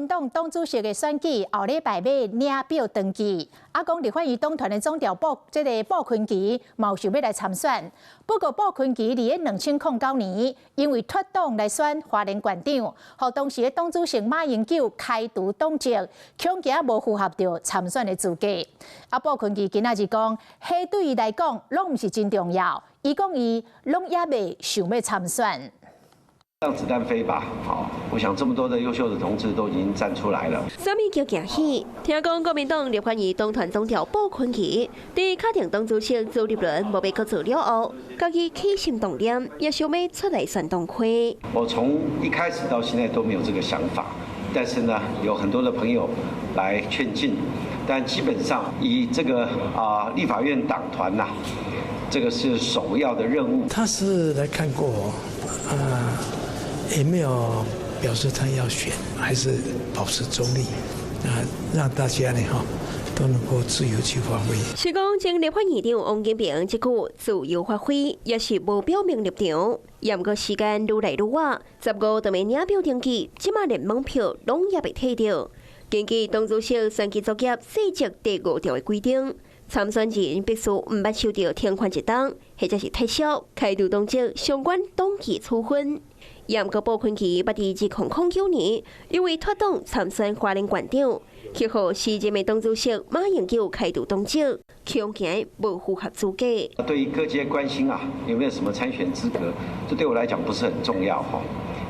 黨黨主席的選舉後禮拜欲領表登記，啊，講立法院黨團的總召布這个布坤琪嘛有想欲來參選。不過布坤琪佇咧2009年，因為脫黨來選花蓮縣長，予當時的黨主席馬英九開除黨籍，恐驚無符合著參選的資格。啊，布坤琪今仔日講，彼對伊來講攏毋是真重要，伊講伊攏猶未想欲參選。讓子彈飛吧！好，我想這麼多的優秀的同志都已經站出來了。啥物叫驚喜？聽講國民黨立法院黨團總召布坤琪，佇確定黨主席朱立倫無欲閣做了後，家己起心動念，也想欲出來選黨魁。我從一開始到現在都沒有這個想法，但是呢，有很多的朋友來勸進，但基本上以這個立法院黨團吶，這個是首要的任務。他是來看過我，啊。也沒有表示他要選，還是保持中立，啊，讓大家呢哈都能夠自由去發揮。是講前立法院長王金平這句自由發揮，也是無表明立場。毋過時間愈來愈晚，15就欲領表登記，這馬連門票攏猶未提著。根據黨主席選舉作業細則第五條的規定，參選人必須毋捌受著停權一冬，或者是撤銷開除黨籍相關黨紀處分。毋過布坤琪捌佇2009年，因為脫黨參選花蓮縣長，予時任的黨主席馬英九開除黨籍，恐驚無符合資格。對於各界關心啊，有沒有什麼參選資格？這對我來講不是很重要哈，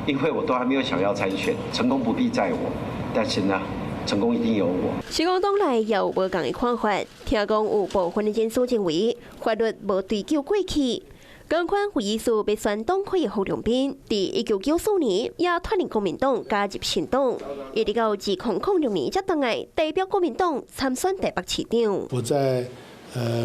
因為我都還沒有想要參選，成功不必在我，但是呢，成功一定有我。是講黨內也有無仝的看法，聽講有部分的人士認為法律無追究過去。仝款有意思欲選黨魁的胡長斌，佇1994年也脫離國民黨加入新黨，一直到2006年才轉來代表國民黨參選台北市長。我在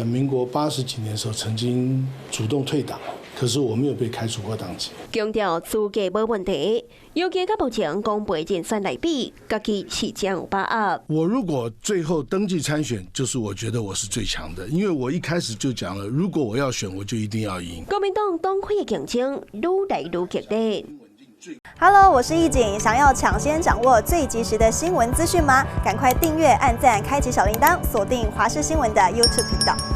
民國八十幾年的時候，曾經主動退黨，可是我沒有被開除過黨籍。強調資格無問題，尤其佮目前公布人選來比，家己是真有把握。我如果最後登記參選，就是我覺得我是最強的，因為我一開始就講了，如果我要選，我就一定要贏。國民黨黨魁的競爭愈來愈激烈。 Hello，我是易景，想要搶先掌握最及時的新聞資訊嗎？趕快訂閱、按讚、開啟小鈴鐺，鎖定華視新聞的 YouTube 頻道。